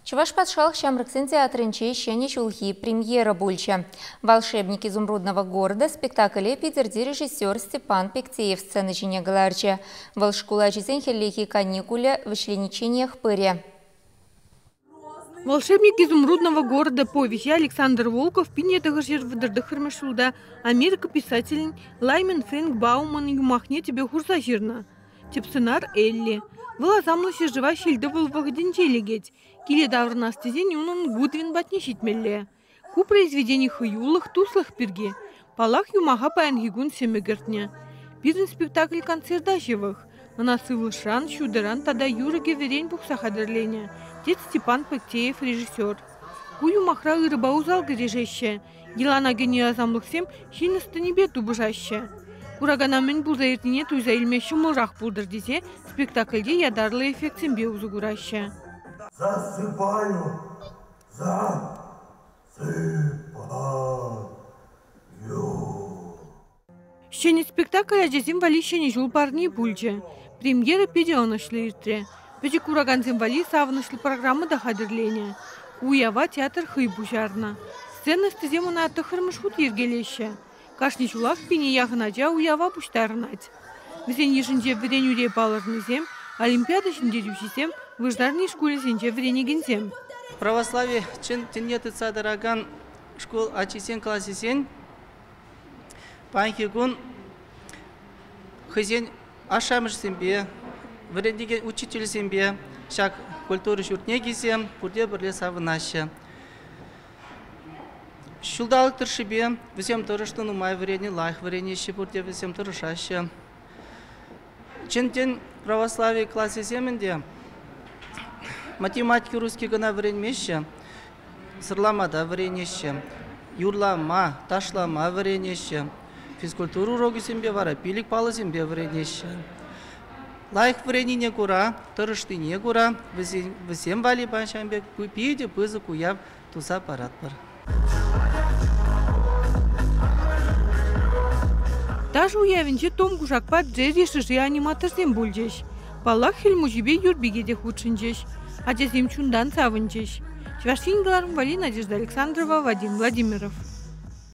Чӑваш патшалӑх ҫамрӑксен театрӗнче Ҫӗнӗ ҫулхи премьера пулчӗ. «Волшебник изумрудного города» спектакле Питӗрти режиссер Степан Пектеев сцена ҫине кӑларчӗ. Вӑл шкул ачисен хӗллехи каникулӗ вӗҫленичченех пырӗ. «Волшебник изумрудного города» повеҫе Александр Волков 1939 ҫулта Америка писателӗн Лаймен Фрэнк Бауман юмахне тӗпе хурса ҫырнӑ. Тӗп сӑнар Элли. Вӑл асамлӑ ҫӗршыва ҫил-тӑвӑл вӑхӑтӗнче лекет. Киле таврӑнас тесен унӑн Гудвин патне ҫитмелле. Ку произведени хӑюлӑх, туслӑх пирки. Паллах, юмаха паянхи кун сӗмӗ кӗртнӗ. Пирӗн спектакль концерта ҫывӑх. Ӑна сывлӑшран, ҫутӑран тата юрӑ-кӗвӗрен пухса хатӗрленӗ, тет Степан Пыктеев режиссер. Ку юмахра ырӑпа усал кӗрешеҫҫӗ. Йӑлана кӗнӗ асамлӑхсем ҫын ӑс-тӑнӗпе тупӑшаҫҫӗ. Куракана мӗн пулса иртнине туйса илме ҫӑмӑлрах пултӑр тесе спектакльте ятарлӑ эффектсемпе усӑ кураҫҫӗ. Засыпаю, засыпаю. Ҫӗнӗ спектакль ачасем валли Ҫӗнӗ ҫул парни пулчӗ. Премьера питӗ ӑнӑҫлӑ иртрӗ. Пӗчӗк куракансем валли савӑнӑҫлӑ программа та хатӗрленӗ. Ку уява театр хӑй пуҫарнӑ. Сцена ӑстисем ӑна тӑххӑрмӗш хут йӗркелеҫҫӗ. Кашни ҫулах пине яхӑн ача уява пуҫтарӑнать. Вӗсен йышӗнче вӗренӳре палӑрнисем, олимпиада ҫӗнтерӳҫисем, вырсарни шкулӗсенче вӗренекенсем. Православи чӑн тӗнне тытса тӑракан шкул ачисен класӗсен Паянхи кун хӑйсен ашшӗ-амӑшӗсемпе, вӗрентекен учительсемпе ҫак культура ҫуртне килсе пурте пӗрле савӑнаҫҫӗ. Ҫулталӑк тӑршшӗпе вӗсем тӑрӑшнӑ, нумай вӗреннӗ, лайӑх вӗренеҫҫӗ пурте вӗсем тӑрӑшаҫҫӗ. Чӑн-тӗн православи класӗсем ӗнтӗ математика русский кӑна вӗренмеҫҫӗ, сӑрлама та вӗренеҫҫӗ, юрлама, ташлама вӗренеҫҫӗ. Физкультура урокӗсемпе вара пилӗк паллӑсемпе вӗренеҫҫӗ. Лайӑх вӗреннине кура, тӑрӑшнине кура вӗсем валли паян ҫавӑн пек питӗ пысӑк уяв туса паратпӑр. Ташӑ уявӗнче Том кушакпа Джерри шӑши аниматорсем пулчӗҫ. Паллах, Хӗл Мучипе Юрпике те хутшӑнчӗҫ. Ачасем чунтан савӑнчӗҫ. Чӑваш Ен кӑларӑм валли Надежда Александрова, Вадим Владимиров.